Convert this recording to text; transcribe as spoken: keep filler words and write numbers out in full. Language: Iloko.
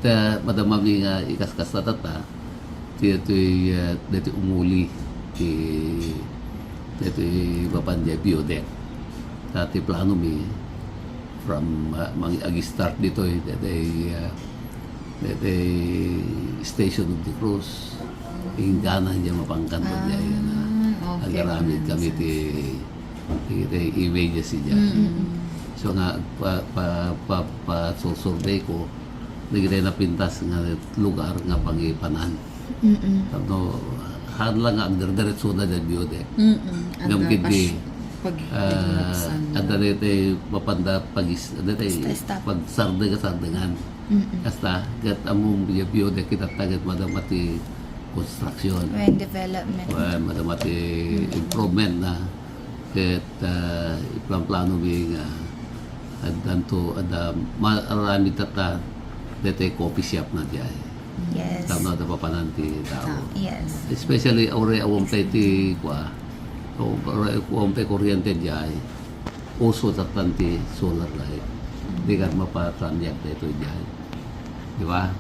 Ta madama mi nga ikaskasta tatta, ti, ti, eh, deti umuli, ti, deti mapan diay Biodec. Ta ti plano mi, from, ah, mang-, ag-start ditoy, deti, ah, deti Station of the Cross, inggana diay mapangkan diay, ano, Ah, okay. Agaramid kami ti, ti, ti images diay. Mm. So nga, pa, pa, pa, pa survey ko, dagiti napintas nga lugar nga pangipanan. Mm-mm. Tapno, haan lang nga agderdiretso na diay Biodec. Mm-mm. Ngem adda ketdi, pas-, pag-, ah, pag-, adda daytoy mapanda pagis-, adda daytoy Stop, stop. Pagsardeng-sardengan. Mm-mm. Kasta, ket ammom diay Biodec, kitatta ket madama ti construction. Wen development. Wen, madama ti Mm-mm. improvement na. Ket, ah, iplanplano mi nga addanto, adda, maaramid tatta, daytoy coffee shop na diay. Yes. Tapno adda papanan ti tao. Ah, yes. Especially, uray awan pay ti, kua, uray awan pay kuryente diay, uso tattan ti solar light. Di ket mapataniag daytoy diay. Di ba?